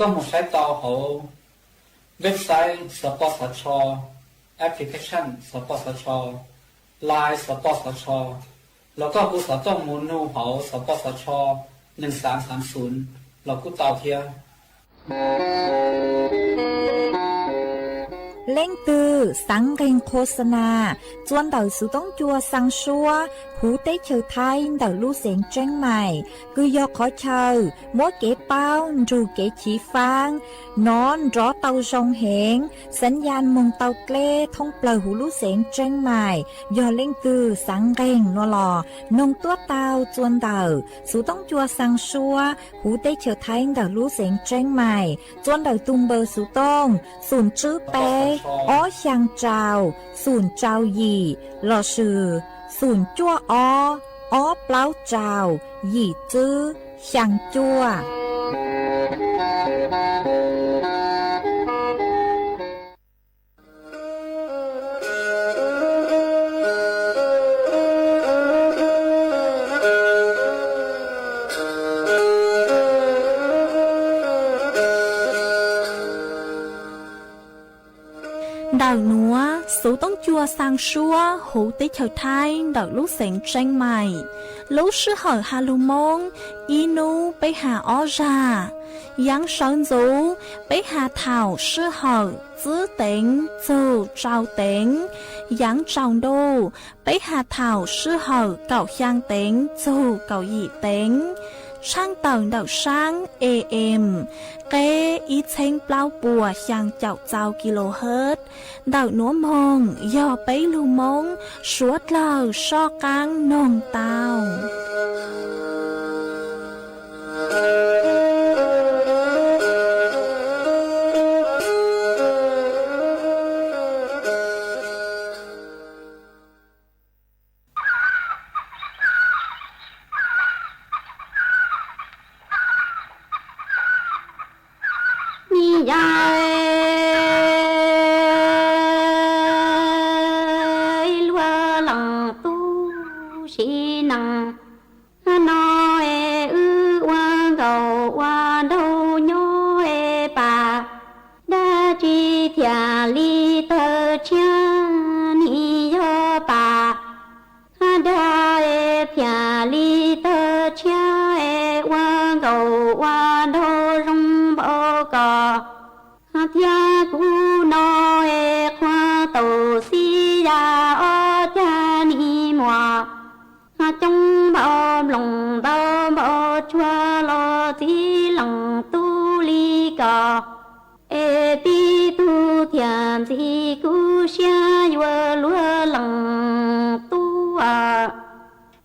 Koj mus saib tau hauv website Xov Pos Xov Tsho, application Xov Pos Xov Tsho, Line Xov Pos Xov Tsho, los koj hu xov tooj mus nug hauv Xov Pos Xov Tsho nees xav xav xum los kuj tau thiab. Leej twg xaav nqeeg qhuas xa nas txua ntawm xuv toob cua xaa suab huv teb chaws Thaib ntawm lub xeev Tseeb Mais, kws yog qhov chaw muab kev paub nrug kev chiv faab nov nrov tau zoo heev, xaav yaj moog tau dleb thoob plawg huv lub xeev Tseeb Mais. Yog leej twg xaav nqeeg no los noog tuab tau txua ntawm xuv toob cua xaa suab huv teb chaws Thaib ntawm lub xeev Tseeb Mais, txua ntawm tug npawb xuv tooj xum tswb peb ob xyaa rau xum rau yim lossis xum cuaj ob ob plaub rau yim tswb xyaa cuaj. Ntawm nuav xuv toob cua xaa suab huv teb chaws Thaib ntawm lub xeev Tseeb Mais, lub sij hawm has lug Moob ib nub peb has ob zag. Yaav sawv ntxuv peb has thaum sij hawm tsib teev txug rau teev. Yaav tsaus ntuj peb has thaum sij hawm kaum xyaa teev txug kaum yim teev. Tshaaj tawm ntawm saab A M qeb ib txheeb plaub puas xyaa caum txau kilohertz. Ntawm nuav moog yog peb lug Moob suav dlawg soj qaab noog tau. Ni ya luag leej tub sim neej no es wb ua nkauj ua nraug nyob es pam, dab tsi thiaj li tawg tshiab ni yog pam, dab es thiaj li tawg tshiab es ua nkauj ua nraug zoo npaum koj thiab kuv no es qhuav tau xib ya ob cag ni muam, coob npaum nplooj ntau npaum tsuag los txiv leej tub li koj, es tib tug thiaj ntxim kuv siab yuav luag leej tub.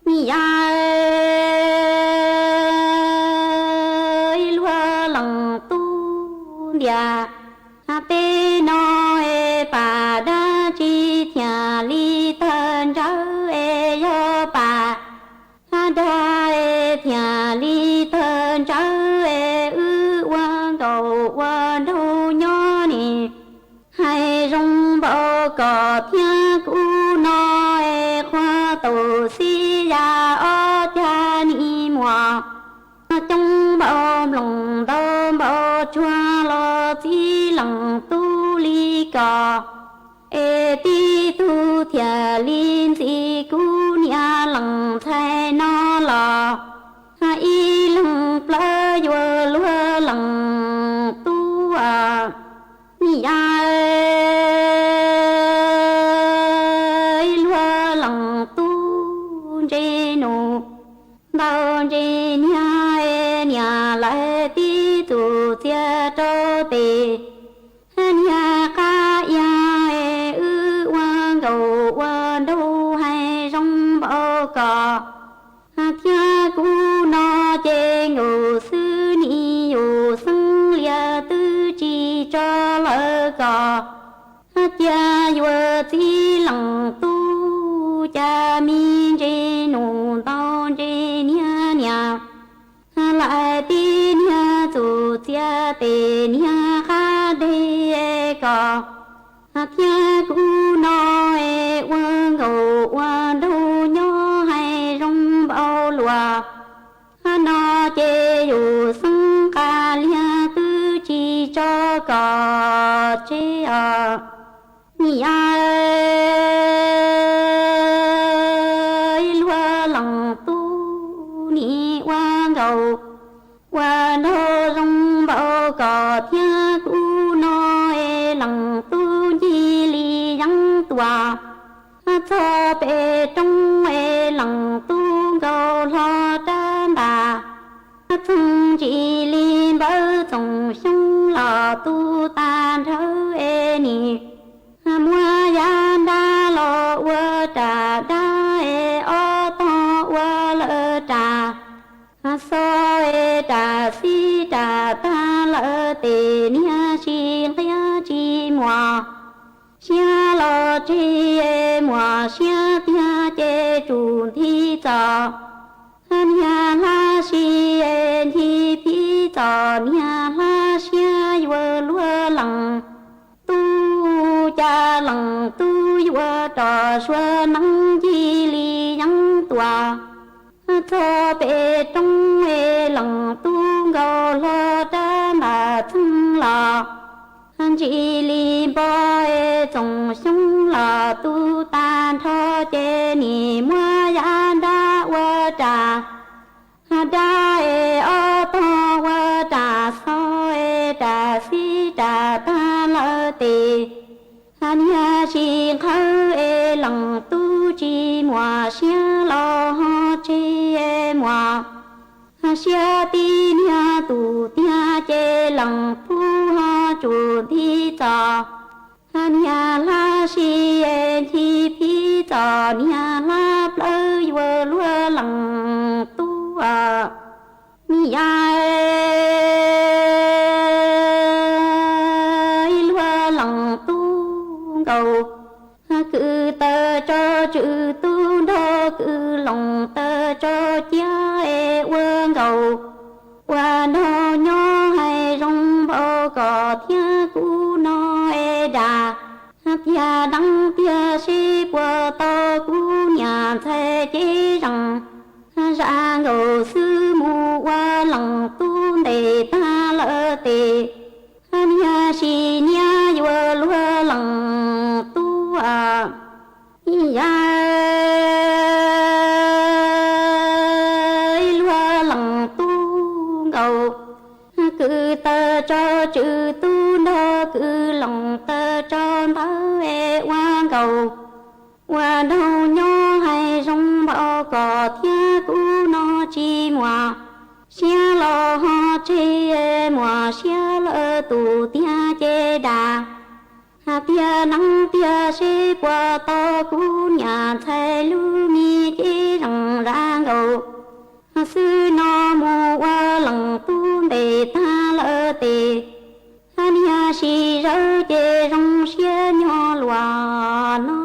Ni ya luag leej tub ntiag, peb no es pam, dab tsi thiaj li tawg ntsawv es yog pam, dab es thiaj li tawg ntsawv es wb ua nkauj ua nraug nyob ni. Hais zoo npaum koj thiab kuv no es qhuav tau xib ya ob cag ni muam, coob npaum nplooj ntau npaum tsuag los txiv leej tub li koj, es tib tug thiaj li ntxim kuv niam leej ntxhais no los, ib leeg plawv yuav luag leej tub. Ni ya luag leej tub ntse num, ntau ntse niag es niam lawv tib txuj txias rau tes, niag qab iab es wb ua nkauj ua nraug hais zoo npaum koj thiab kuv no ces nkaus xwb ni yus xeeb lias twb tsis tso lawv koj, cia yuav txiv leej tub cas me ntse num ntau ntse niag niam lawv tib niag txuj txias tes niag qab deg koj thiab kuv no es ua nkauj ua nraug nyob hais zoo npaum luaj no ces yus xeeb qab lias twb kom tseb os. Nim yog ib luag leej tub nim ua nkaus, ua nraug zoo npaum kom thiab kuv no es leej tub ncig li yeeb tuam. Txog pem roob es leej tub nkaus hlo rab npam, txeeg ntsis li npawb Txoos Xyooj los tu tas nrhawv es nim muab yav nrab los ua ram dab es ob tog ua lawm ram. Xo es ram xib ram tag lawm tes niag tsis nqia tsis muaj siab los tseg es muaj siab tiag ces tsum nthi txom niag hlab siab es nthi phib txom niag hlab siab yuav luag leej tub, cas leej tub yuav rov suav neeb ncig li yeeb tuam. Txog pem roob es leej tub nkaus hlo rab npam txeeg los ntsis li npo es Txoos Xyooj los tu tas nrho ces nim muab yav nrab ua ram dab es ob tog ua ram xo es ram xib ram tag lawm tes niag tsis nqhawv es leej tub tsis muaj siab los ho tseg es muaj siab tib niag tus tiag ces leej tub ho tsum nthi txom niag hlab siab es nthi phib txom niag hlab plawv yuav luag leej tub. Nim yog ib luag leej tub nkaus, kwv taw tso tswv tub nrog kwv loos taw tso ciab es ua nkaus, ua nraug nyob hais zoo npaum kom thiab kuv no es dam. Tiag deev tiag seb puas tau kuv niam ntxhais cev zeem, zam nkaus xwb mus ua leej tub ntes tag lawm tes, niag sim niab yuav luag leej tub. Yog ib luag leej tub nkaus, kwv taw tso tswv tub nrog kwv loos taw tso ntawv es ua nkaus, ua nraug nyob hais zoo npaum kom thiab kuv no tsis muaj siab los ho tseg, muaj siab lawm tus tiag ces dam. Tiag deev tiag seb puas tau kuv niam ntxhais lub me cev zeem zam nkaus xwb no mus ua leej tub ntes tag lawm tes, niag sim zawv ces zoo siab nyob luag no.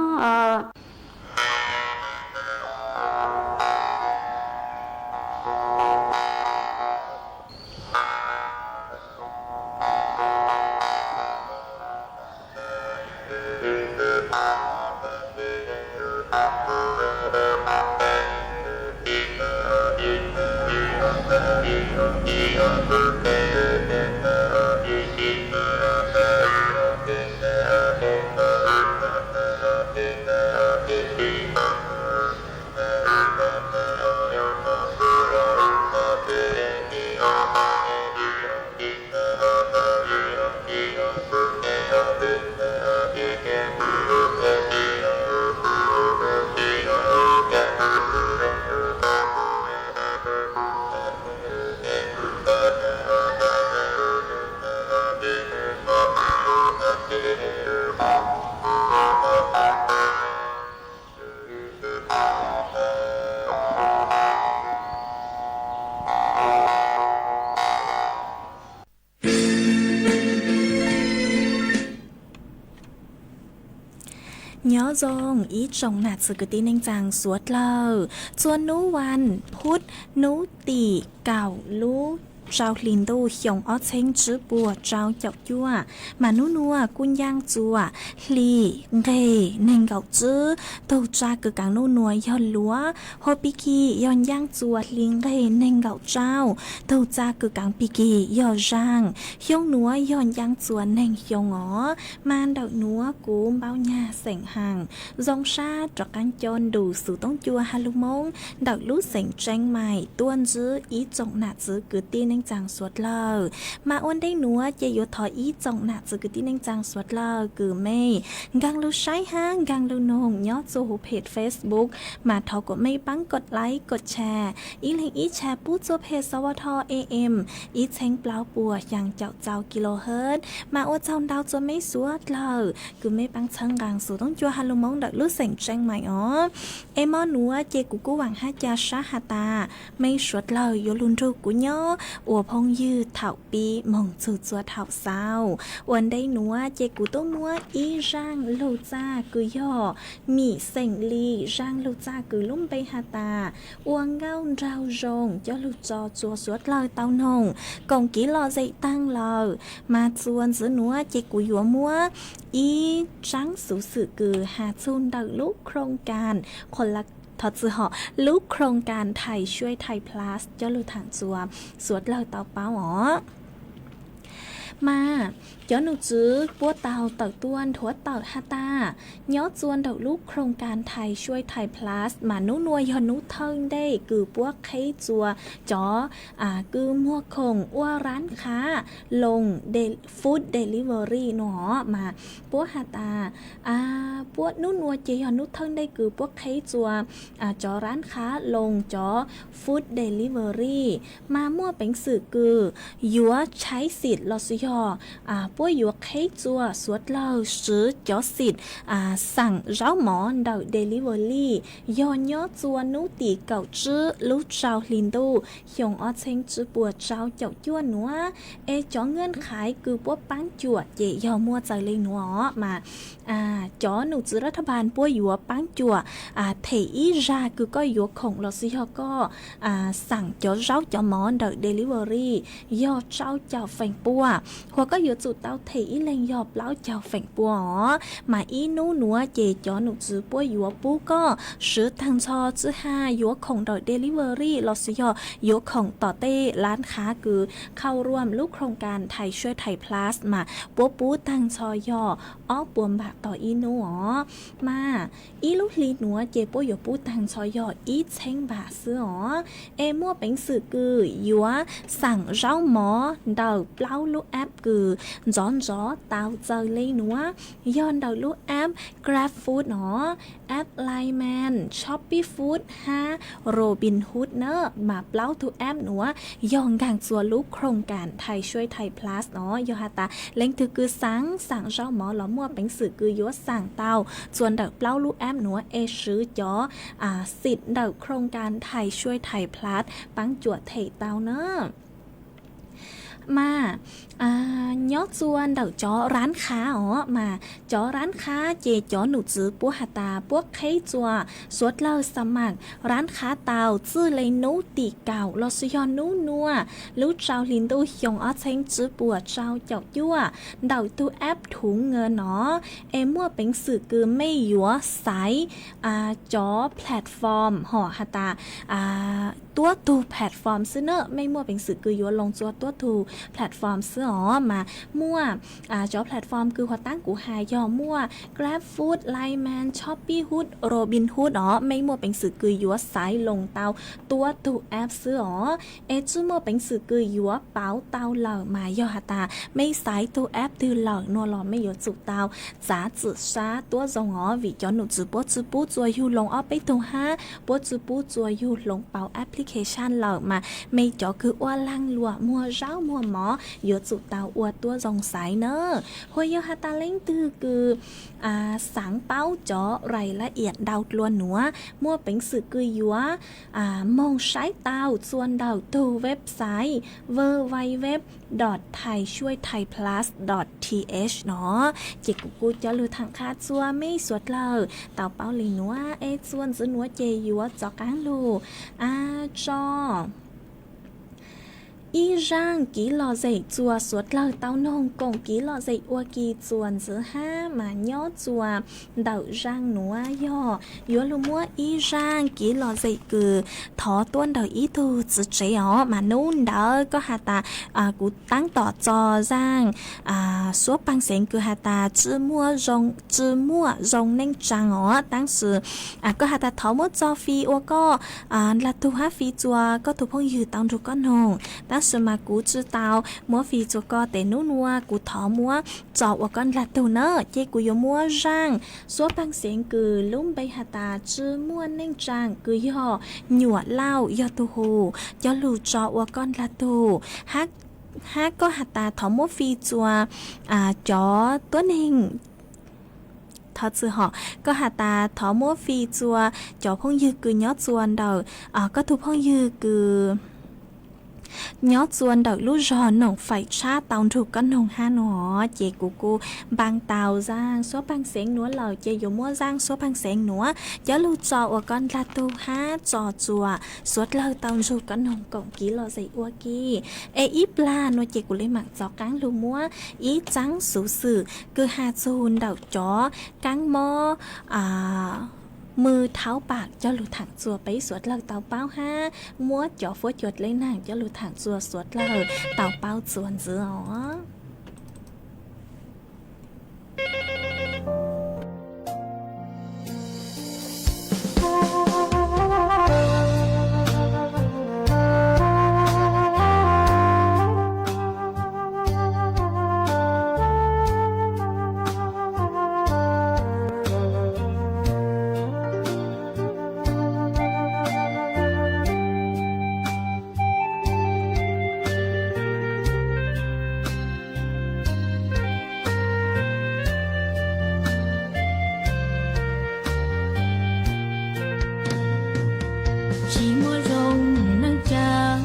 Nyob zoo ib tsoom nam txiv kwv tij neej tsaa suav dlawg, txhua hnub vas phuv hnub tim kaum lub rau hli ntuj xyoo ob txheeb tsib puas rau caum cuaj, mas nub nuav kuj ncaaj txuas hli nqeg neeg nkaum tsib. Tug tsa kws kaav nub nuav yog luav, hua pig kig yog ncaaj txuas hli nqeg neeg nkaum rau. Tug tsa kws kaav pig kig yog zaag, xyoo nuav yog ncaaj txuas neeg xyoo os. Mas ntawm nuav kuv npau nyag xeem haas zoo sab rov qaab coj nrug xuv toob cua ha lug Moob ntawm lub xeem Tseeb Maim tuaj ntsib ib tsoom nam txiv kwv tij neej tsaa suav dlawg. Mas ua ntej nuav ces yuav thov ib tsoom nam txiv kwv tij neej tsaa suav dlawg kws mej nkaag lug saib hab nkaag lug noog nyob txug huv peg Facebook, mas thov kuas mej paab koj like koj share, ib leeg ib share pub txug peg Xov Vo Tho A M ib txheeb plaub puas xyaa caum txau kilohertz. Mas ua tsaug ntau txug mej suav dlawg kws mej paab txhawb nqaa xuv toob cua ha lug Moob ntawm lub xeem Tseeb Maim os. Es mo nuav ces kuv kuj vaam hab ca sab has tas mej suav dlawg yuav lug nrug kuv nyob ua phooj ywg thaum pib moog txug txua thaum xaus. Ua ntej nuav ces kuv tub muab ib zaaj lug txaj kws yog mim xeem li zaaj lug txaj kws lub npe has tas ua nkauj nraug zoo coj lug tso txua suav dlawg tau noog koom kiv lom zem taag lawm. Mas txuas ntxiv nuav ces kuv yuav muab ib tsaab xuv xwm kws has txug ntawm lub khoom kas, qhov txwm hom lub khoom kas Thai Xuaj Thai Plus coj lug thaam txua suav dlawg tau paub os. Mas cov num tswv puab tau tawm tuaj nthuav tawm has tas nyob txua ntawm lub khoom kas Thai Xuaj Thai Plus mas nub nuav yog nub thawj ntej kws puab qheb txua cov kws muag khoom ua rab khav loos food delivery nuav mas puab has tas puab nub nuav ces yog nub thawj ntej kws puab qheb txua cov rab khav loos cov food delivery. Mas muaj peev xwm kws yuav tshaib xim lossis yog puab yuav qheb txua suav dlawg swv cov xim xaam zaub mov ntawm delivery yog nyob txua nub tim kaum tsib lub rau hli ntuj xyoo ob txheeb tsib puas rau caum cuaj nuav. Es cov nqaj qhaiv kws puab paab cuam ces yog muaj txawg le nuav os mas cov num tswv rav thaj npas puab yuav paab cuam them ib zag kws koj yuav khoom lossis yog koj xaam cov zaub cov mov ntawm delivery yog rau caum feem pua, hos koj yuav tsum tau them ib leeg yog plaub caug feem pua os. Mas ib nub nuav ces cov num tswv puab yuav pub koj swv taag nrho tswv hab yuav khoom ntawm delivery lossis yog yuav khoom tom tej rab khav kws qhau ruam lub khoom kas Thai Xuaj Thai Plus mas puab pub taag nrho yog ob puas npam tog ib nub os. Mas ib lub hli nuav ces puab yuav pub taag nrho yog ib txheeb npam xwb os. Es muaj peev xwm kws yuav xaam zaub mov ntawm plaub lub app kws nrov nrov tau txawg le nuav, yog ntawm lub app GrabFood os, app Line Man, Shopee Food hab Robinhood na. Mas plaub tug app nuav yog nkaag txua lub khoom kas Thai Xuaj Thai Plus os. Yog has tas leej twg kws xaav xaam zaub mov los muaj peev xwm kws yuav xaam tau txua ntawm plaub lub app nuav es swv cov xim ntawm khoom kas Thai Xuaj Thai Plus paab cuam them tau na. Mas nyob txua ntawm cov rab khav os mas cov rab khav ces cov num tswv puab has tas puab qheb txua suav dlawg xa mam rab khav tau txwj le nub tim kaum lossis yog nub nuav lub rau hli ntuj xyoo ob txheeb tsib puas rau caum cuaj ntawm tug app Thuv Nkaws no. Es muaj peev xwm kws mej yuav xaiv cov platform hom has tas tuab tug platform xwb na, mej muaj peev xwm kws yuav loo txua tuab tug platform xwb os. Mas muaj cov platform kws huv taab kuv has yog muaj GrabFood, Line Man, Shopee Hood, Robinhood os. Mej muaj peev xwm kws yuav xaiv loo tau tuab tug app xwb os. Es tsi muaj peev xwm kws yuav pauv tau lawm mas yog has tas mej xaiv tug app twg lawm nuav los mej yuav tsum tau txav txim sab tuab zoo os, vim cov num tswv puab tsi pub txua yug loo ob peb tug hab puab tsi pub txua yug loo pauv application lawm mas mej cov kws ua laag luam muag zaub muag mov yuav tsum tau ua tuab zoo xaiv na. Hos yog has tas leej twg kws xaav paub cov rais lab iam ntau dlua nuav, muaj peev xwm kws yuav moog saib tau txua ntawm tug website www dot thaisuaithaiplas dot th no. Ces kuv kuj coj lug thaam qha txua mej suav dlawg tau paub le nuav, es txua ntxiv nuav ces yuav rov qaab lug tso Ib zaaj kiv lom zem txuas suav dlawg tau noog koom kiv lom zem ua ke txuas ntxiv hab mas nyob txuas ntawm zaaj nuav yog yuav lug muab ib zaaj kiv lom zem kws thov tuab ntawm ib tug txiv tsev os. Mas nub ntawd koj has tas kuv taab tom txog zaaj suab paag xeev kws has tas tsi muaj zoo neej tsaa os, tab sis koj has tas thov muab tso fij ua koj ndlag tug hab fij txuas koj tug phooj ywg tau nrug koj noog, tab sis mas kuv tsi tau muab fij txuas koj tes nub nua kuv thov muab tso ua koj ndlag tug na. Ces kuv yuav muab zaaj suab paag xeev kws lub npe has tas tsi muaj neej tsaa kws yog Nyuam Lauj yog tug hu coj lug tso ua koj ndlag tug, hab koj has tas thov muab fij txuas cov tuab neeg, thov txwm hom, koj has tas thov muab fij txuas cov phooj ywg kws nyob txuas ntawm koj tug phooj ywg kws nyob txuas ntawm lub zog Noom Faim Tshab tau nrug koj noog hab nua. Ces kuv kuj npaa tau zaaj suab paag xeev nuav lawm, ces yuav muab zaaj suab paag xeev nuav coj lug tso ua koj ndlag tug hab tso txuas suav dlawg tau nrug koj noog koom kiv lom zem ua ke. Es ib plag nua ces kuv le maam txov qaab lug muab ib txaab xuv xwm kws has txug ntawm cov kaab mob mw thaub pam coj lug thaam txuas peb suav dlawg tau paub hab muab cov fuab cua dleb naag coj lug thaam txuas suav dlawg tau paub txuas ntxiv os. Tsis muaj zoo neej tsaa,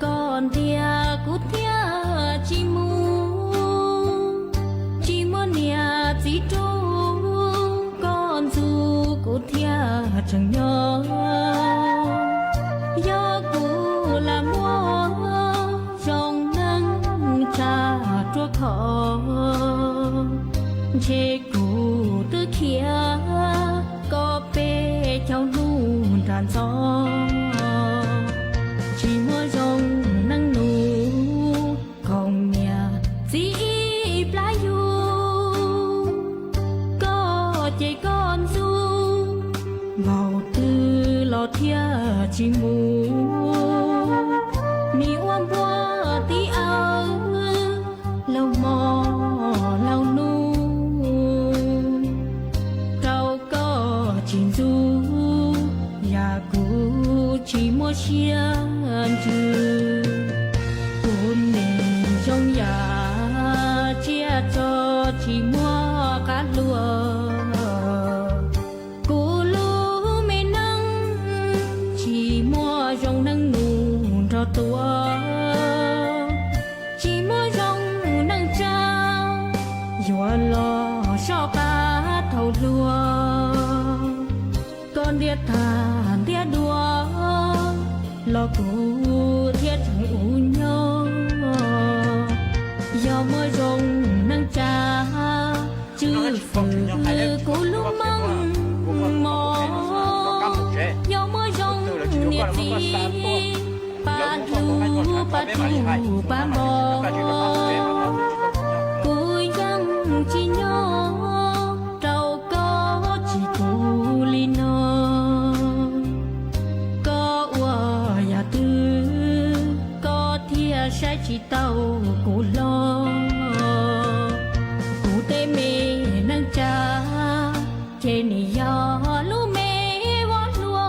koj ntiag kuv thiaj tsis mus. Tsis muaj niam txiv rub, koj ntxub kuv thiaj tseem nyob. Yog kuv lam muaj zoo neej tsaa ruaj khov, ntshe kuv twb khiav koj peb caug hnub nraag ntxov. Tsis muaj zoo neej nus, koom niam txiv ib plab yug, koj ces koj ntxub, npaum twg los thiaj tsis mus. Nim ua npua tib awv, laug hmo laug nub, rau koj tsis ntxub, yam kuv tsis muaj siab ntsws. Kuv nim zoo yam tsiaj tso tsis muaj qab hlua, kuv lub me neej tsis muaj zoo neej nus nrog tua. Tsis muaj zoo neej tsaa, yuav los soj qab thaum hluas. Koj ntiab tag ntiab dua, los kuv thiaj tseem ua nyob. Yog muaj zoo neej tsaa, tswj fwm kuv lub meej mom. Yog muaj zoo niam txiv, pab hlub pab tsuj pab npo. Kuv yeej tsis nyob rau koj tsis kuv li no. Koj ua yam twg koj thiaj saib tsis taus kuv hlo. Kuv tej me neej tsa ces nim yog lub me voj hlua.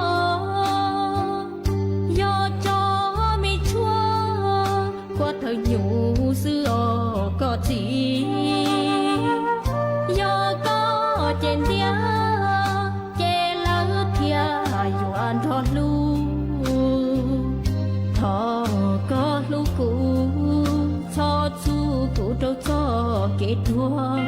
Yog tso me tshuaj kua thawj nyuj xwb os koj txiv. Yog koj ces ntiab ces lawv thiaj yuav nrog hlub. Thov koj hlub kuv, txhob txuj kuv rau txoj kev tuag.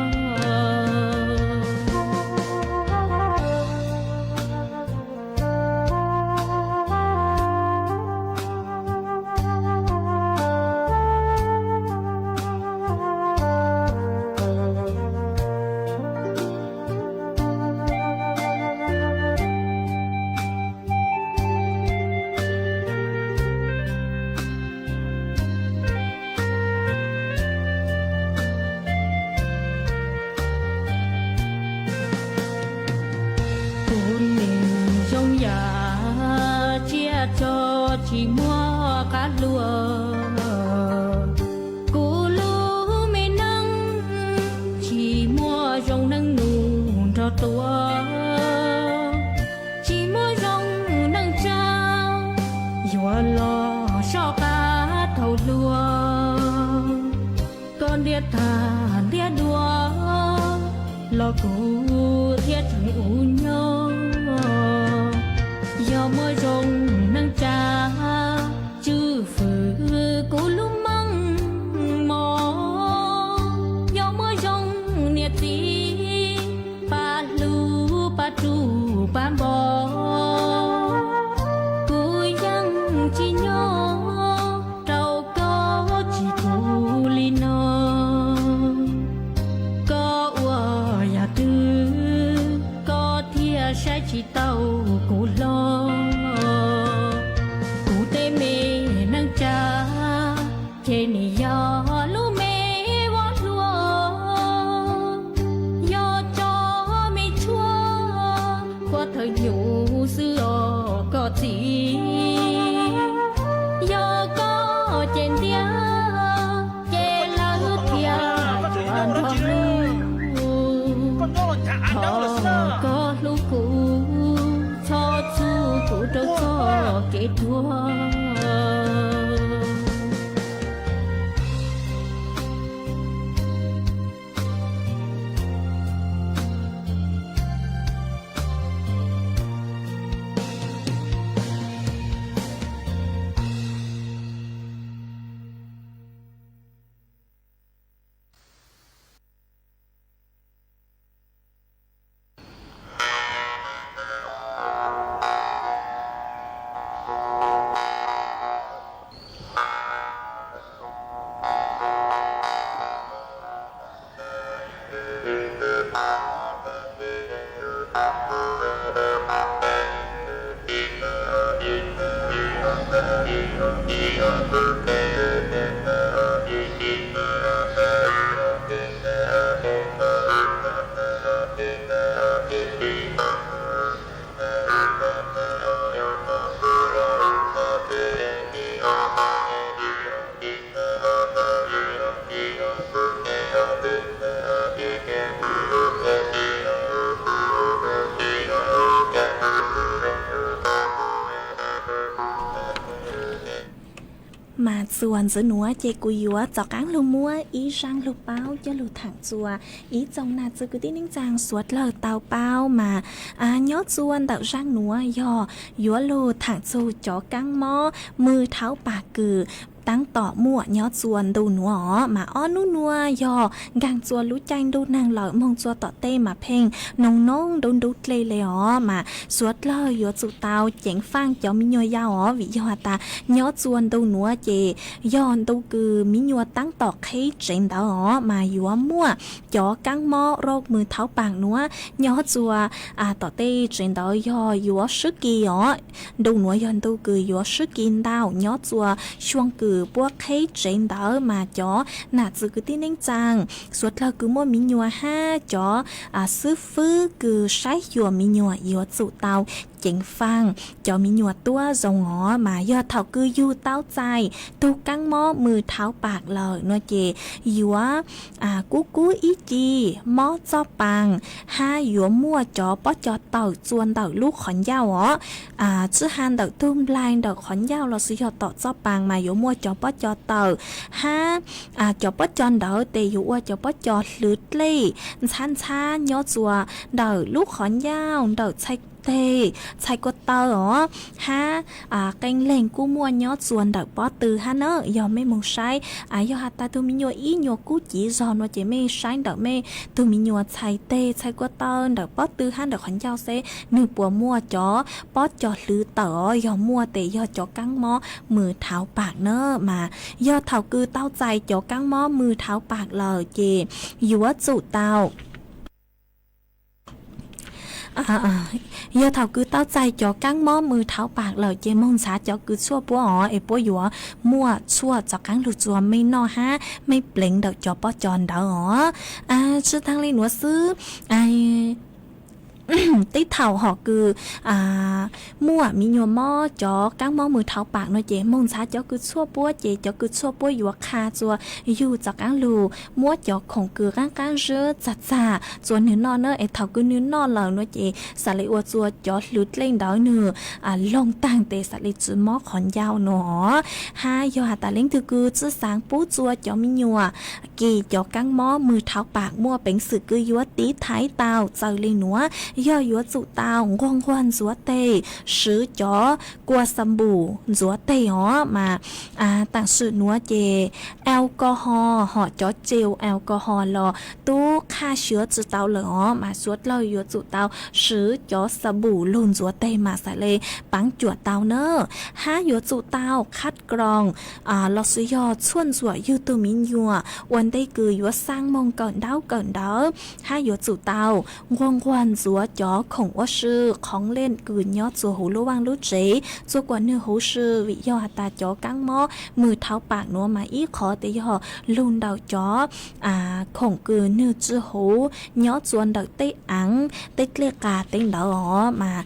Ntiab tag ntiab dua los kuv thiaj tseem ua nyob. Yog muaj zoo neej tsa tswj fwm kuv lub meej mom, yog muaj zoo niam txiv pab hlub pab ruj pab npo, kuv yeej tsis nyob rau koj tsis kuv li no. Koj ua yam twg koj thiaj saib tsis taus kuv hlo? Kuv tej me neej tsa ces nim yog lub me voj hlua, yog tso me tshuaj ua thawm nyuj xwb os koj txiv. Yog koj ces ntiab ces lawv thiaj nrog hlub. Thov koj hlub kuv, txhob txuj kuv rau txoj kev tuag. Mas txuas ntxiv nuav ces kuv yuav rov qaab lug muab ib zaaj lug paub coj lug thaam txug ib tsoom nam txiv kwv tij neej tsaa suav dlawg tau paub mas nyob txug ntawm zaaj nuav yog yuav lug thaam txug cov kaab mob mws thaub paam kws taab tom muaj nyob txug ntu nuav os. Mas ob nub nuav yog nkaag txug lub caij ntuj neeg lawm, moog txug tom tej mas pheej noog noog nrub nrub dlej le os. Mas suav dlawg yuav tsum tau ceev faaj cov miv nyuas yau os, vim yog has tas nyob txug ntu nuav ces yog ntu kws miv nyuas taab tom qheb tsev ntawd os, mas yuav muaj cov kaab mob rau mws thaub paam nuav nyob txug tom tej tsev ntawd yog yuav swb kis os. Ntu nuav yog ntu kws yuav swb kis ntau nyob txug xyuas kws puab qheb tsev ntawd, mas cov nam txiv kwv tij neej tsaa suav dlawg kws muaj miv nyuas hab cov xwb fwb kws saib xyuas miv nyuas yuav tsum tau ceev faaj cov miv nyuas tuab zoo os. Mas yog thaum kws yug tau txais tug kaab mob mws thaub paam lawm nuav ces yuav kub kub ib ci, mob txoj paa, hab yuav muaj cov pob co tawm txua ntawm lub qhov ncauj os. Tsi has ntawm tug nplaig ntawm qhov ncauj lossis yog tom txoj paa mas yuav muaj cov pob co tawm, hab cov pob co ntawd tes yuav ua cov pob co hlwv dlej ntxhab ntxhab nyob txua ntawm lub qhov ncauj, ntawm txhais teg, txhais ko taw os, hab qee leeg kuj muaj nyob txua ntawm pob tw hab na. Yog mej moog saib, yog has tas tug miv nyuas ib nyuas kub civ zog nuav ces mej saib ntawm mej tug miv nyuas txhais teg, txhais ko taw, ntawm pob tw hab ntawm qhov ncauj seb nwg puas muaj cov pob co hlwv tawm os. Yog muaj tes yog cov kaab mob mws thaub paam na. Mas yog thaum kws tau txais cov kaab mob mws thaub paam lawm ces yuav tsum tau Yog thaum kws tau txais cov kaab mob mws thaub paam lawm ces moog ntxhaav cov kws tshuaj puab os, es puab yuav muaj tshuaj rov qaab lug txua mej noj hab mej pleev ntawm cov pob co ntawd os. Tsi taag le nuav xwb, teb thaum hom kws muaj me nyuam mob cov kaab mob mws dhau pam no ces moog ntxhaav cov kws tshuaj puab ces cov kws tshuaj puab yuav qha txua yug txav qaab lug muab cov khoom kws qaab qaab zib txag txag txua nwg noj na, es thaum kws nwg noj lawm no ces xaav le ua txua cov hlwv dlej ntawd nwg loog taag tes xaav le tsi mob qhov ncauj no. Hab yog has tas leej twg kws tsi xaav pub txua cov me nyuam kis cov kaab mob mws dhau pam muaj peev xwm kws yuav tiv thaiv tau txawm le nuav, yog yuav tsum tau nquag nquag ntxuav teg, swv cov kua xa npum ntxuav teg os mas taam sim nuav ces alcohol hom cov gel alcohol los tub qha xyuav tsi tau lawm os mas suav dlawg yuav tsum tau swv cov xa npum lug ntxuav teg mas xaav le paav cuam tau na. Hab yuav tsum tau khab kroos los sis yog tshuaj ntxuam yug tug me nyuam ua ntej kws yuav xaa moog kawm ntaub kawm ntawv, hab yuav tsum tau nquag nquag ntxuav cov khoom ua si, qhov leej kws nyob txua huv lub vaaj lub tsev txua kuas nwg huv si, vim yog has tas cov kaab mob mws dhau pam nuav mas ib qhov tes yog lug ntawm cov khoom kws nwg tsi huv nyob txua ntawm tej aav tej dlej qas tej ntawd os mas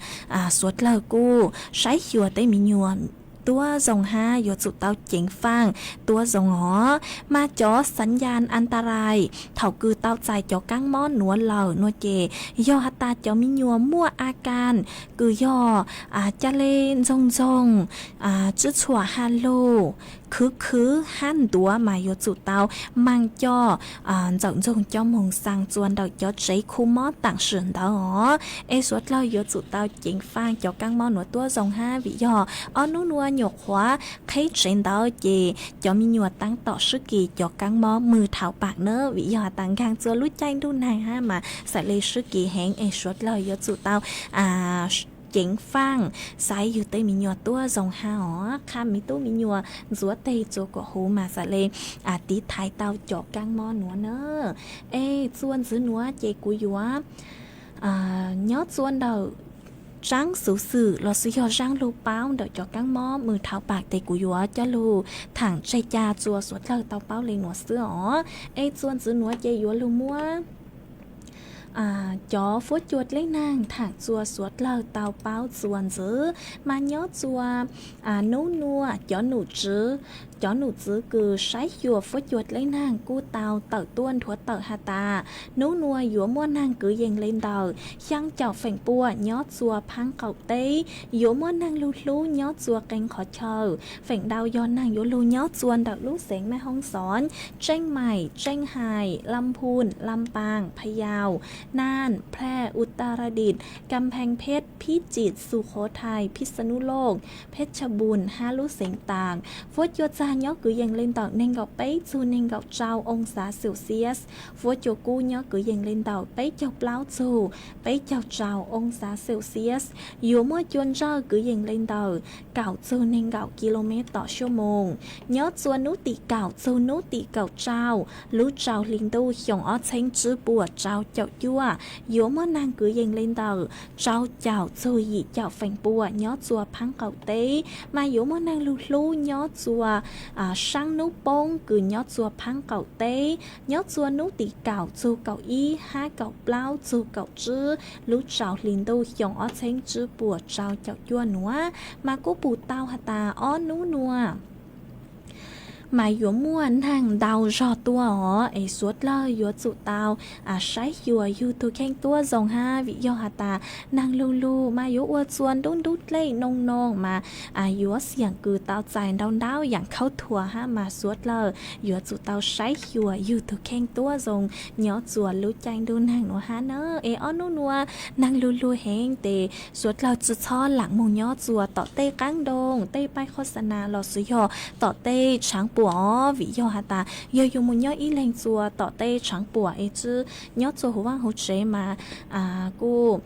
suav dlawg kuj saib xyuas tej me nyuam tuab zoo hab yuav tsum tau ceev faaj tuab zoo os. Mas cov xav nyas antarais thaum kws tau txais cov kaab mob nuav lawm no ces yog has tas cov me nyuam muaj a kas kws yog ca le ntxoog ntxoog, tsib tshuam ha lug, khwv khwv hab ntuav mas yuav tsum tau maag coj ntxawm ntxoog coj moog xaa txua ntawm cov tsev khu mob taam sim ntawd os. Es suav dlawg yuav tsum tau ceev faaj cov kaab mob nuav tuab zoo hab vim yog ob nub nuav nyuam qhuav qheb tsev ntawd ces cov me nyuam taab tom sib kis cov kaab mob mws dhau pam na vim yog has tas nkaag txua lub caij ntuj nag hab mas xaav le sib kis heev es suav dlawg yuav tsum tau ceev faaj xaiv yug tej me nyuam tuab zoo hab os, qha me tub me nyuam ntxuav teg txua kuas huv mas xaav le tiv thaiv tau cov kaab mob nuav na. Es txuas ntxiv nuav ces kuv yuav nyob txua ntawm tsaab xuv xwm los sis yog zaaj lug paub ntawm cov kaab mob mws dhau pam tes kuv yuav coj lug thaam tseg ca txua suav dlawg tau paub le nuav xwb os. Es txuas ntxiv nuav ces yuav lug muab cov fuab cua dleb naag thaam txua suav dlawg tau paub txuas ntxiv. Mas nyob txua nub nuav cov num tswv, cov num txwv kws saib xyuas fuab cua dleb naag kuj tau tawm tuaj nthuav tawm has tas nub nuav yuav muaj naag kwv yees le ntawm xyaa caum feem pua nyob txua phaab qaum teb, yuav muaj naag lug hlub nyob txua qee qhov chaw. Feem ntau yog naag yuav lug nyob txua ntawm lub xeev Maj Hoob Xoob, Tseej Maim, Tseej Hais, Lam Phun, Lam Paas, Pha Yaus, Naaj, Plaj, Utaradit, Kam Pheej Pheb, Phib Cim, Xu Khov Thais, Phij Xa Nub Looj, Pheb Cha Npun hab lub xeev Taas. Fuab cua txag nyob kwv yees le ntawm neeg nkaum peb txug neeg nkaum rau oo xav Celsius. Fuab cua kub nyob kwv yees le ntawm peb caug plaub txug peb caug rau oo xav Celsius. Yuav muaj cua ntsawj kwv yees le ntawm kaum txug neeg nkaum kilomev tom suab moos. Nyob txua nub tim kaum txug nub tim kaum rau lub rau hli ntuj xyoo ob txheeb tsib puas rau caum cuaj, yuav muaj naag kwv yees le ntawm rau caum txug yim caum feem pua nyob txua phaab qaum teb, mas yuav muaj naag lug hlub nyob txua saab nub poob kws nyob txua phaab qaum teb. Nyob txua nub tim kaum txug kaum ib hab kaum plaub txug kaum tsib lub rau hli ntuj xyoo ob txheeb tsib puas rau caum cuaj nuav, mas kuj pum tau has tas ob nub nuav mas yuav muaj naag ntau zog tuaj os, es suav dlawg yuav tsum tau saib xyuas yug tug kheej tuab zoo hab, vim yog has tas naag lug lug mas yuav ua txua ntub ntub dlej noo noo mas yuav xiam kws tau txais ntau ntau yaam khaub thuas hab, mas suav dlawg yuav tsum tau saib xyuas yug tug kheej tuab zoo nyob txua lub caij ntuj nag nuav hab na. Es ob nub nuav naag lug lug heev tes suav dlawg tsi txhob laam moog nyob txua tom tej qaab nroog, tej paib qhov xa nas los sis yog tom tej tshaav puam os, vim yog has tas yog yug moog nyob ib leeg txua tom tej tshaav puam es tsi nyob txua huv vaaj huv tsev mas kuj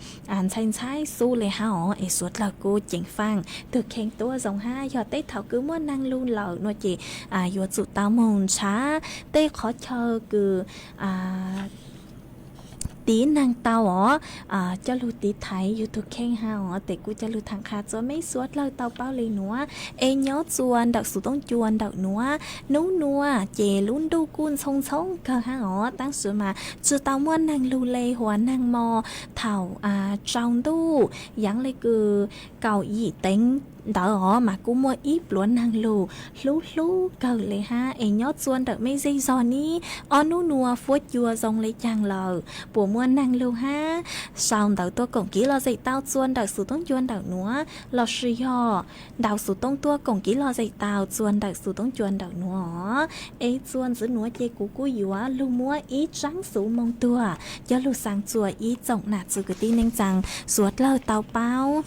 ntxhai ntxhai xub le hab os, es suav dlawg kuj ceev faaj tug kheej tuab zoo hab. Yog tej thaum kws muaj naag lug lawm no ces yuav tsum tau moog nrhav tej qhov chaw kws tiv neeg tau os, coj lug tiv thaiv yug tug kheej hab os, tes kuj coj lug tham qha txug mej suav dlawg tau paub le nuav. Es nyob txua ntawm xuv toob cua ntawm nuav, nub nuav ces lub ntuj kuj ntxhoo ntxhoo kawg hab os, tab sis mas tsi tau muaj neeg lug le huas neeg mos thaum tsaus ntuj, yaav le kws kaum yim teev ntawd os mas kuj muaj ib pluav neeg lug hlub hlub kawg le hab. Es nyob txua ntawm mej zej zog nib, ob nub nuav fuab cua zoo le caag lawm, puas muaj neeg lug hab sau ntawv tuaj koom kev lom zem tau txua ntawm xuv toob cua ntawm nuav, lossis yog ntawv xuv toob tuaj koom kev lom zem tau txua ntawm xuv toob cua ntawm nuav os. Es txua ntxiv nuav ces kuv kuj yuav lug muab ib tsaab xuv moo tuag coj lug xaa txua ib tsoom nam txiv kwv tij neej tsaa suav dlawg tau paub.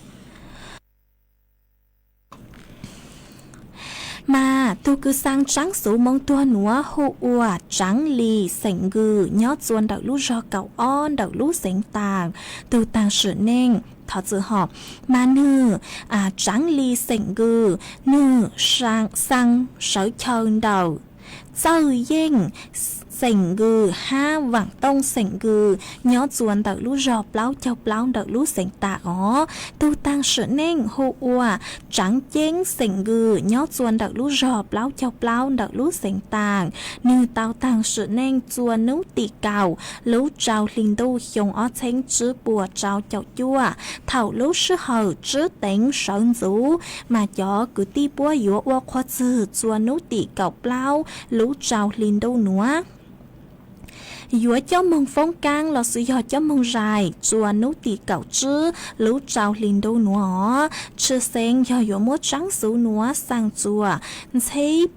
Mas tug kws xaa tsaab xuv moo tuag nuav hu ua Tsaav Lis xeem Nkws nyob txua ntawm lub zog kaum ob ntawm lub xeev Taas. Tug taag sim neej thov txwm hom, mas nwg Tsaav Lis xeem Nkws nwg xaa sawv chaw ntawm Txawj Yeej xeem Nkws hab Vaam Tooj xeem Nkws nyob txua ntawm lub zog plaub caug plaub ntawm lub xeev Taas os. Tug taag sim neej hu ua Tsaav Ceeb xeem Nkws nyob txua ntawm lub zog plaub caug plaub ntawm lub xeev Taas. Nwg tau taag sim neej txua nub tim kaum lub rau hli ntuj xyoo ob txheeb tsib puas rau caum cuaj. Thaum lub sij hawm tsib teev sawv ntxuv mas cov kwv tij puab yuav ua qhua txwg txua nub tim kaum plaub lub rau hli ntuj nuav. Yuav coj moog foob kaab lossis yog coj moog zais txua nub tim kaum tsib lub rau hli ntuj nuav os. Tshwj xeeb yog yuav muab tsaab xuv nuav xaa txua Ntxheb,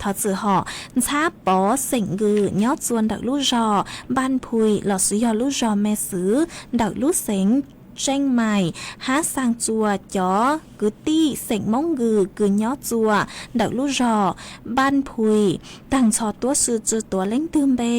thov txwm hom, Ntxhab Pov xeem Nkws nyob txua ntawm lub zog Npaj Phuim lossis yog lub zog Me Xwm ntawm lub xeev Tseej Mais, hab xaa txua cov kwv tij xeem Moob Nkws kws nyob txua ntawm lub zog Npaj Phuim taag nrho tuab si tsi tuav leej twg npe.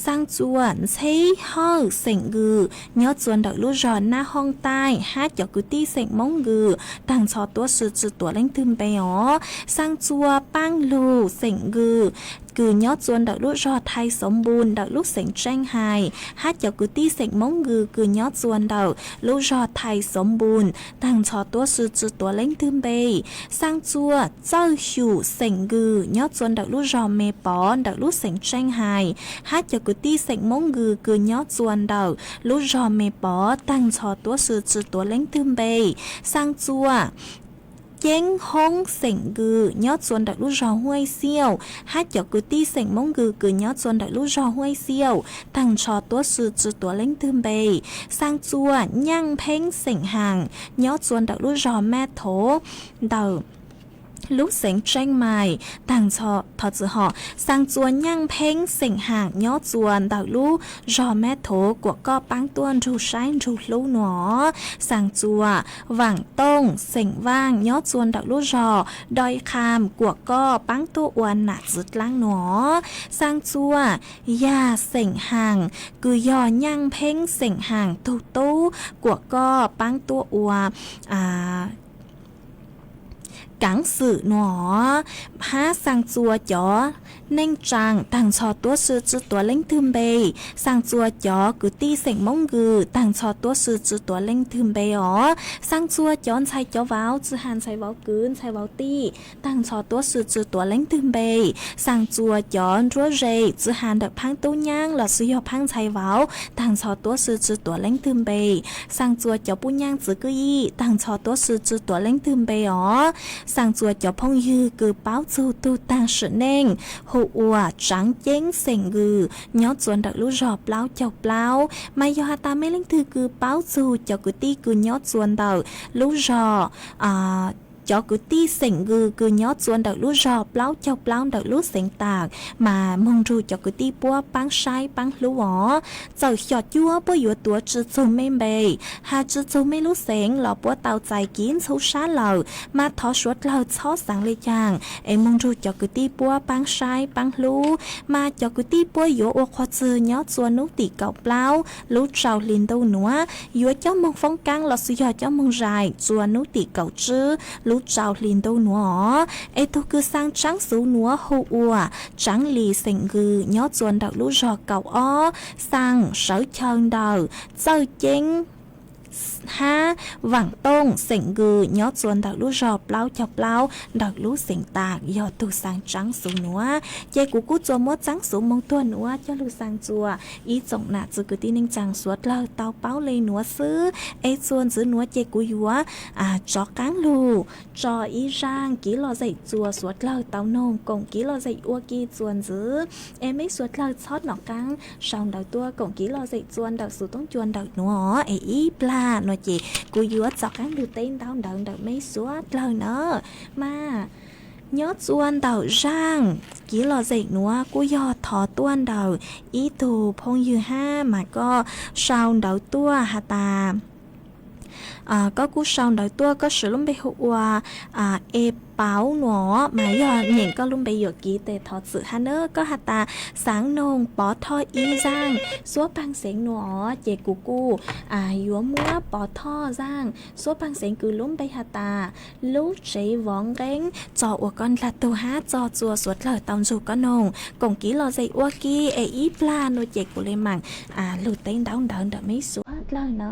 Xaa txua Ntxheb Hawj xeem Nkws nyob txua ntawm lub zog Naj Hooj Taij hab cov kwv tij xeem Moob Nkws taag nrho tuab si tsi tuav leej twg npe os. Xaa txua Paaj Lug xeem Nkws kws nyob txua ntawm lub zog Thais Xov Npus ntawm lub xeev Tseej Hais hab cov kwv tij xeem Moob Nkws kws nyob txua ntawm lub zog Thais Xov Npus taag nrho tuab si tsi tuav leej twg npe. Xaa txua Txawj Xyum xeem Nkws nyob txua ntawm lub zog Me Pov ntawm lub xeev Tseej Hais hab cov kwv tij xeem Moob Nkws kws nyob txua ntawm lub zog Me Pov taag nrho tuab si tsi tuav leej twg npe. Xaa txua Ceeb Hoob xeem Nkws nyob txua ntawm lub zog Huaj Xiauj hab cov kwv tij xeem Moob Nkws kws nyob txua ntawm lub zog Huaj Xiauj taag nrho tuab si tsi tuav leej twg npe. Xaa txua Nyaaj Pheeb xeem Haam nyob txua ntawm lub zog Maj Thov ntawm lub xeev Tseej Mais taag nrho, thov txwm hom, xaa txua Nyaaj Pheeb xeem Haam nyob txua ntawm lub zog Maj Thov kuam koj paab tuaj nrug saib nrug hlub nuav. Xaa txua Vaam Tooj xeem Vaaj nyob txua ntawm lub zog Doi Qham kuam koj paab tuaj ua nam txiv dlaab nuav. Xaa txua Yag xeem Haam kws yog Nyaaj Pheeb xeem Haam tug tub kuam koj paab tuaj ua kaav xwm nuav. Hab xaa txua cov neej tsaa taag nrho tuab si tsi tuav leej twg npe. Xaa txua cov kwv tij xeem Moob Nkws taag nrho tuab si tsi tuav leej twg npe os. Xaa txua cov ntxhais cov vauv tsi has ntxhais vauv kwv ntxhais vauv tij taag nrho tuab si tsi tuav leej twg npe. Xaa txua cov nruab ze tsi has ntawm phaab tub nyaab lossis yog phaab ntxhais vauv taag nrho tuab si tsi tuav leej twg npe. Xaa txua cov puj nyaaj txiv kwj yij taag nrho tuab si tsi tuav leej twg npe os. Xaa txua cov phooj ywg kws paub txug tug taag sim neej hu ua Tsaav Ceeb xeem Nkws nyob txua ntawm lub zog plaub caug plaub. Mas yog has tas mej leej twg kws paub txug cov kwv tij kws nyob txua ntawm lub zog cov kwv tij xeem Nkws kws nyob txua ntawm lub zog plaub caug plaub ntawm lub xeev Taas mas moog nrug cov kwv tij puab paab saib paab hlub os. Txawm xyom cuab puab yuav tuav tsi txug mej npe, has tsi txug mej lub xeev los puab tau txais kiv ntxhub sab lawm, mas thov suav dlawg txhob xaav le caag es moog nrug cov kwv tij puab paab saib paab hlub. Mas cov kwv tij puab yuav ua qhua txwg nyob txua nub tim kaum plaub lub rau hli ntuj nuav, yuav coj moog foob kaab lossis yog coj moog zais txua nub tim kaum tsib lub rau hli ntuj nuav os. Es tug kws xaa tsaab xuv nuav hu ua Tsaab Lis xeem Nkws nyob txua ntawm lub zog kaum ob, xaa sawv chaw ntawm Txawj Ceeb hab Vaam Tooj xeem Nkws nyob txua ntawm lub zog plaub caug plaub ntawm lub xeev Tas yog tug xaa tsaab xuv nuav. Ces kuv kuj tsuas muab tsaab xuv moog tuag nuav coj lug xaa txua ib tsoom nam txiv kwv tij neej tsaa suav dlawg tau paub le nuav xwb. Es txuas ntxiv nuav ces kuv yuav rov qaab lug tso ib zaaj kiv lom zem txua suav dlawg tau noog koom kiv lom zem ua ke txuas ntxiv. Es meb suav dlawg txhob nov qaab sau ntawv tuaj koom kiv lom zem txua ntawm xuv toob cua ntawm nuav es ib plag nuav ces kuv yuav rov qaab lug teb ntaub ntawv ntawm meb suav dlawg na. Mas nyob txua ntawm zaaj kiv lom zem nuav kuj yog thov tuaj ntawm ib tug phooj ywg hab mas koj sau ntawv tuaj has tas koj kuj sau ntawv tuaj koj siv lub npe hu ua E Pauv nuav mas yog nyeem koj lub npe yuam kev tes thov txim hab na. Koj has tas xaav noog Pov Thoj ib zaaj suab paag xeev nuav ces kuv kuj yuav muab Pov Thoj zaaj suab paag xeev kws lub npe has tas Lub Tsev Vov Nqeeb tso ua koj dlaag tug hab tso txua suav dlawg tau ntsug koj noog koom kiv lom zem ua ke es ib plag nuav ces kuv le maam lug teb ntaub ntawv ntawm meb suav dlawg na.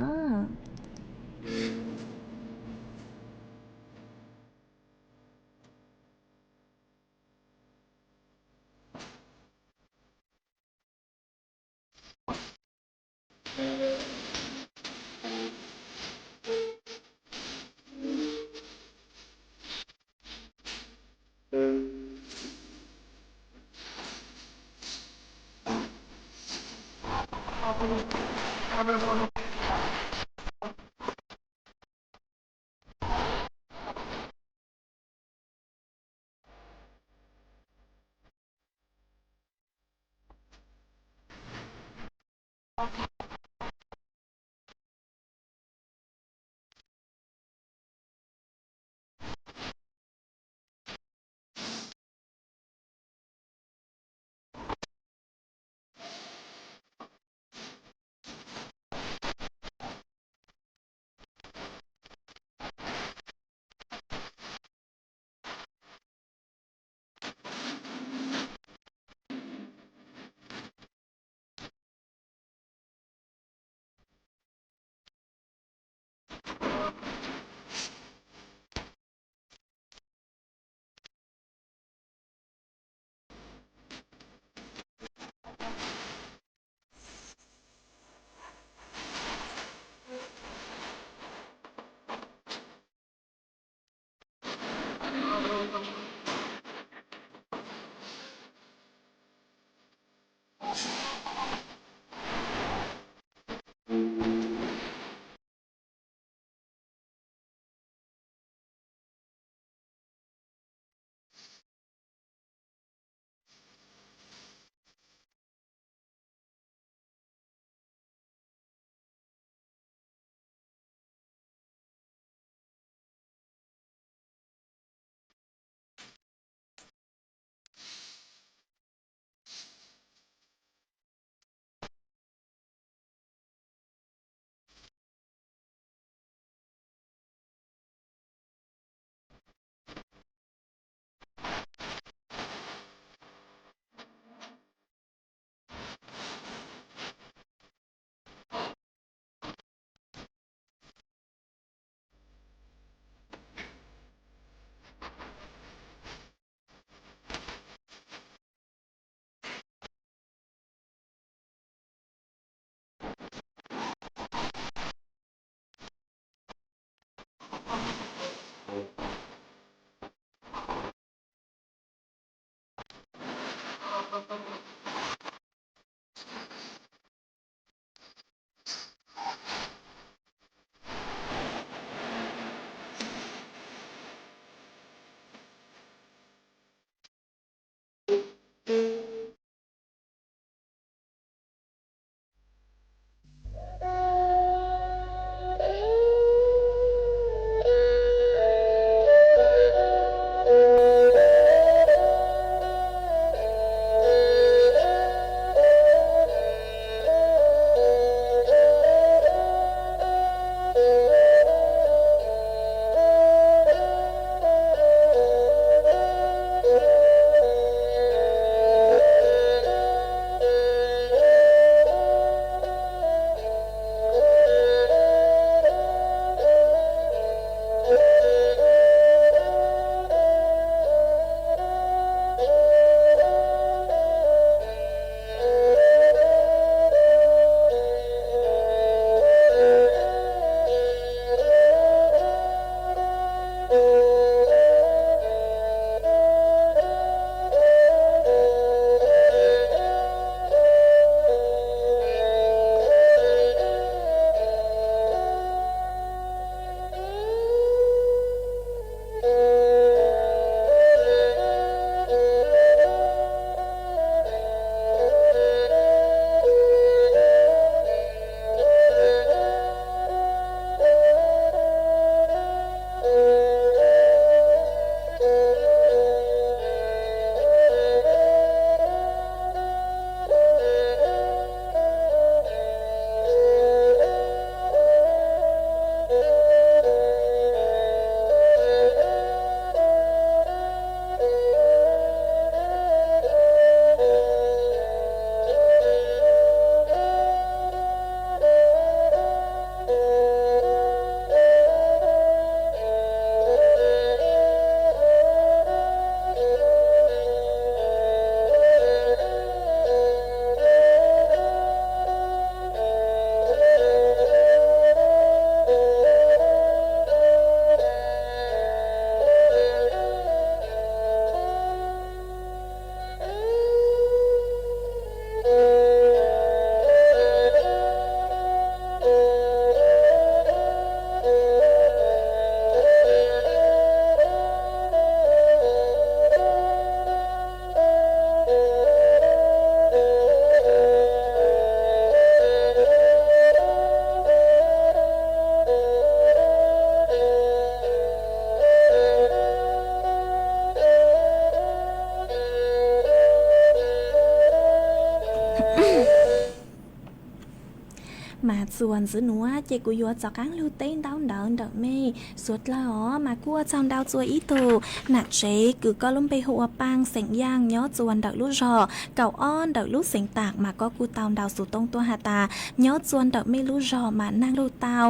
Mas txuas ntxiv nuav ces kuv yuav rov qaab lug teb ntaub ntawv ntawm mej suav dlawg os. Mas kuj ua tsaug ntau txua ib tug nam tsev kws koj lub npe hu ua Paaj xeem Yaaj nyob txua ntawm lub zog kaum ob ntawm lub xeev Taam, mas koj kuj tau ntau xuv toob tuaj has tas nyob txua ntawm mej lub zog mas naag lug tau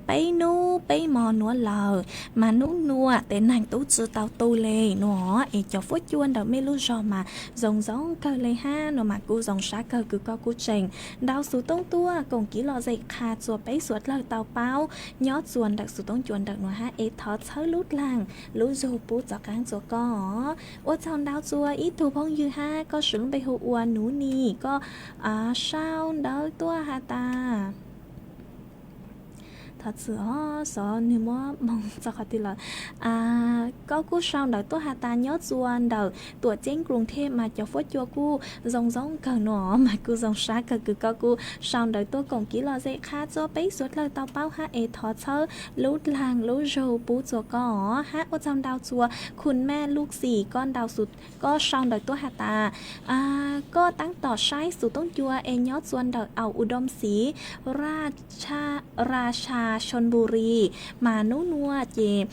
peb nub peb mo nuav lawm, mas nub nuav tes naag tub tsi tau tu le nuav es cov fuab cua ntawm mej lub zog mas zoo zoo kawg le hab nuav. Mas kuj zoo sab kawg kws koj kuj tseem ntau xuv toob tuaj koom kev lom zem qha txua peb suav dlawg tau paub nyob txua ntawm xuv toob cua ntawm nuav hab es thov txhawb lub dlaag lub zug pub rov qaab txua koj os. Ua tsaug ntau txua ib tug phooj ywg hab koj swv lub npe hu ua Nuv Nis, koj sau ntawv tuaj has tas Thov txim os, xov nwg muab moog txog qhov twg lawm. Koj kuj sau ntawv tuaj has tas nyob txua ntawm Tuam Ceeb Kruas Thej mas cov fuab cua kuj zoo zoo kawg nuav, mas kuj zoo sab kawg kws koj kuj sau ntawv tuaj koom kev lom zem qha txua peb suav dlawg tau paub hab es thov txhawb lub dlaag lub zug pub txua koj os. Hab ua tsaug ntau txua Khun Maj Luj Xim, koj sau ntawv tuaj has tas koj taab tom saib xuv toob cua es nyob txua ntawm Au Udoom Xis, Rajsha Chonburi, mas nub nuav ces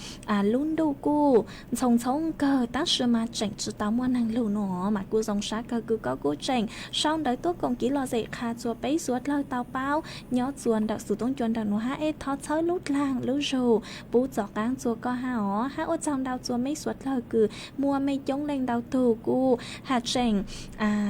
lub ntuj kuj ntxhoo ntxhoob kawg tab sis mas tseem tsi tau muaj naag lug nuav, mas kuj zoo sab kawg kws koj kuj tseem sau ntawv tuaj koom kev lom zem qha txua peb suav dlawg tau paub nyob txua ntawm xuv toob cua ntawm nuav hab es thov txhawb lub dlaag lub zug pub rov qaab txua koj hab os. Hab ua tsaug ntau txua mej suav dlawg kws muaj mej coob leej ntau tug kuj has tseem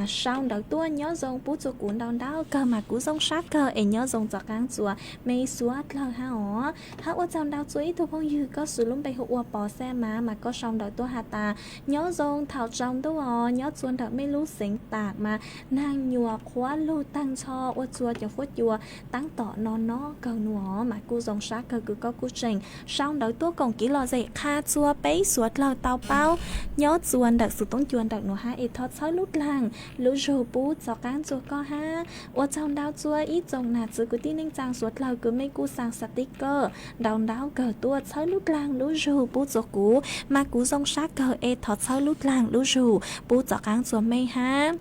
sau ntawv tuaj nyob zoo pub txua kuv ntau ntau kawg, mas kuv zoo sab kawg es nyob zoo rov qaab txua mej suav dlawg hab os. Hab ua tsaug ntau txua ib tug phooj ywg koj swv lub npe hu ua Pov Xaj Mav, mas koj sau ntawv tuaj has tas nyob zoo thaum tsaus ntuj os, nyob txua ntawm mej lub xeev Taam mas naag nyuam qhuav lug taag nrho ua txua cov fuab cua taab tom no no kawg nuav, mas kuj zoo sab kawg kws koj kuj tseem sau ntawv tuaj koom kev lom zem qha txua peb suav dlawg tau paub nyob txua ntawm xuv toob cua ntawm nuav hab es thov txhawb lub dlaag lub zug pub rov qaab txua koj hab. Ua tsaug ntau txua ib tsoom nam txiv kwv tij neej tsaa suav dlawg kws mej kuj xaa xativ kawj ntau ntau kawg tuaj txhawb lub dlaag lub zug pub txua kuv, mas kuv zoo sab kawg es thov txhawb lub dlaag lub zug pub rov qaab txua mej hab.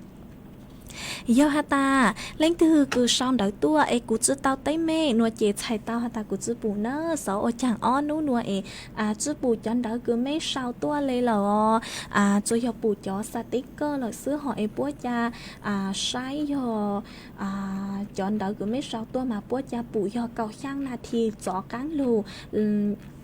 Yog has tas leej twg kws sau ntawv tuaj es kuv tsi tau teb mej nuav ces txhais tau has tas kuv tsi pum na. Xov ua caag ob nub nuav es tsi pum cov ntawv kws mej sau tuaj le lawm os. Tsuas yog pum cov xativ kawj lawm xwb hos es puab ca saib yog cov ntawv kws mej sau tuaj mas puab ca pum yog kaum xyaa nas this rov qaab lug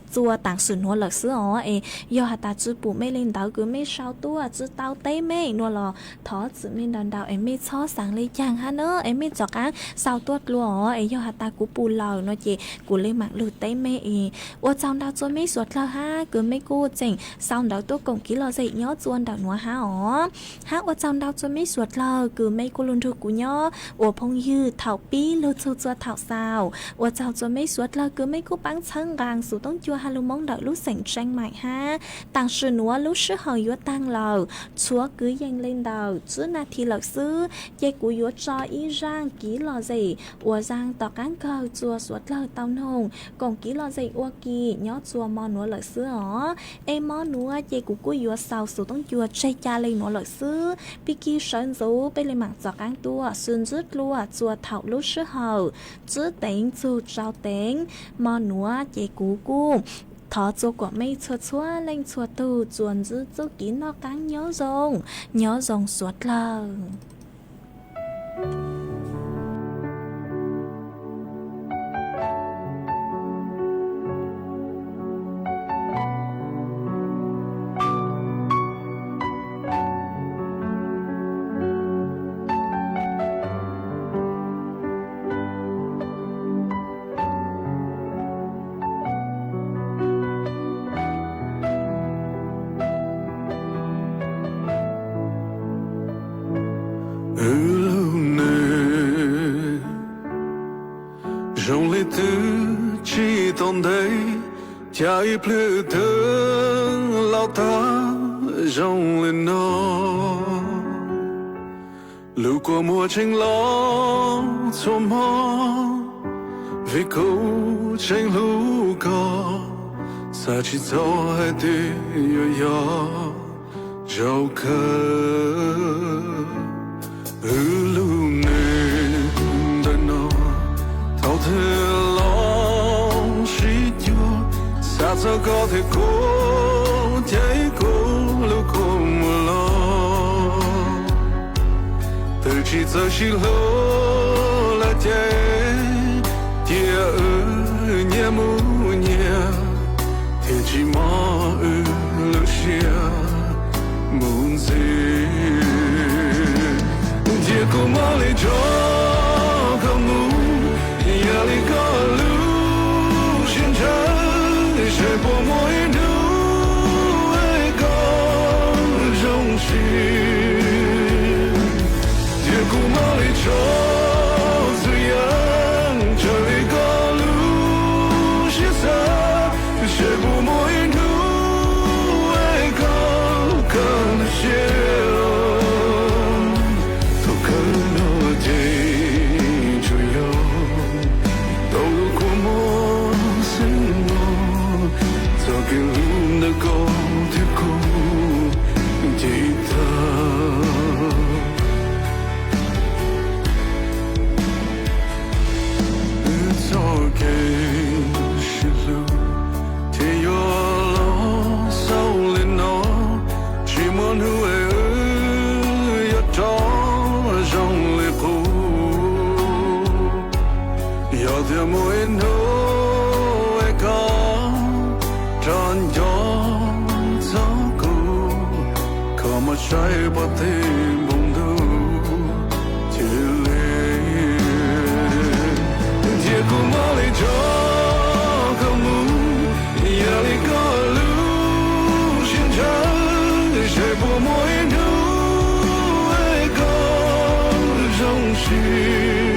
txua taam sim nuav lawm xwb os. Es yog has tas tsi pum mej le ntawv kws mej sau tuaj tsi tau teb mej nuav los thov txim mej ntau ntau es mej txhob xaav le caag hab na, es mej rov qaab sau tuaj dlua os. Es yog has tas kuv pum lawm nuav ces kuv le maam lug teb mej es ua tsaug ntau txua mej suav dlawg hab kws mej kuj tseem sau ntawv tuaj koom kev lom zem nyob txua ntawm nuav hab os. Hab ua tsaug ntau txua mej suav dlawg kws mej kuj lug nrug kuv nyob ua phooj ywg thaum pib lug txug txua thaum xaus. Ua tsaug txua mej suav dlawg kws mej kuj paab txhawb nqaa xuv toob cua has lug Moob ntawm lub xeem Tseeb Maim hab. Taam sim nuav lub sij hawm yuav taag lawm, tshuav kwv yees le ntawm tsib nas this lawm xwb, ces kuv yuav tso ib zaaj kev lom zem uas zaaj tom qaab kawg txua suav dlawg tau noog koom kev lom zem ua ke nyob txua mo nuav lawm xwb os. Es mo nuav ces kuv kuj yuav xaus xuv toob cua tseg ca le nuav lawm xwb. Pig kig sawv ntxuv peb le maam rov qaab tuaj sib ntsib dlua txua thaum lub sij hawm tsib teev txug rau teev. Mo nuav ces kuv kuj thov txua kuas mej txhua txhua leej txhua tug txuas ntsib txuj kev noj qaab nyob zoo, nyob zoo suav dlawg. Wb lub neej zoo li twb tsi tau ntev, cas ib plhws twb laus tag zoo li no. Lub kua muag tseem los txhua hmo, vim kuv tseem hlub koj, xav tsis txog hais tias yuav yog zaum kawg. Wb lub neej ntawm no Koj thiab kuv, ces kuv lub kua muag los, twb tsis txawj sib hlub lawm ces, cia wb nyias mus nyias, thiaj tsis mob wb lub siab mus ntxiv. Cia kuv mob li tso koj mus, yog li koj lub siab ntshaw, saib puas muaj ib hnub es koj zoo siab. Cia kuv mob li tso txhua yam, raws li koj lub siab xav, saib puas muaj ib hnub es koj kawg lub siab. Thaum kawg no ces tsuas yog tau lub kua muag xwb no, txoj kev hlub ntawm koj thiab kuv ces tag. Wb txoj kev sib hlub thiaj yuav los xaus li no, tsis muaj hnub es wb yuav rov zoo li qub. Yog tias muaj ib hnub es koj rov nco txog kuv, koj mam saib pov teg npoo ntuj cia li. Cia kuv mob li tso koj mus, yog li koj lub siab ntshaw, saib puas muaj ib hnub es koj zoo siab.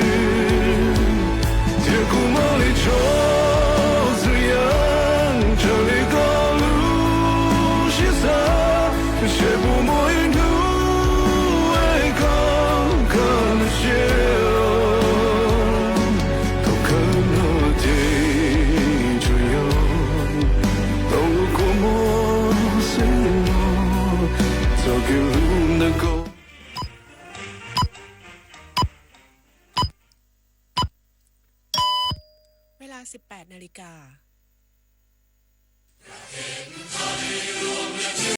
Cia kuv mob li tso txhua yam, raws li koj lub siab xav, saib puas muaj ib hnub es koj kawg lub siab. Thaum kawg no ces tsuas yog tau lub kua muag xwb no, txoj kev hlub ntawm koj. Ua li siab pam na li ka.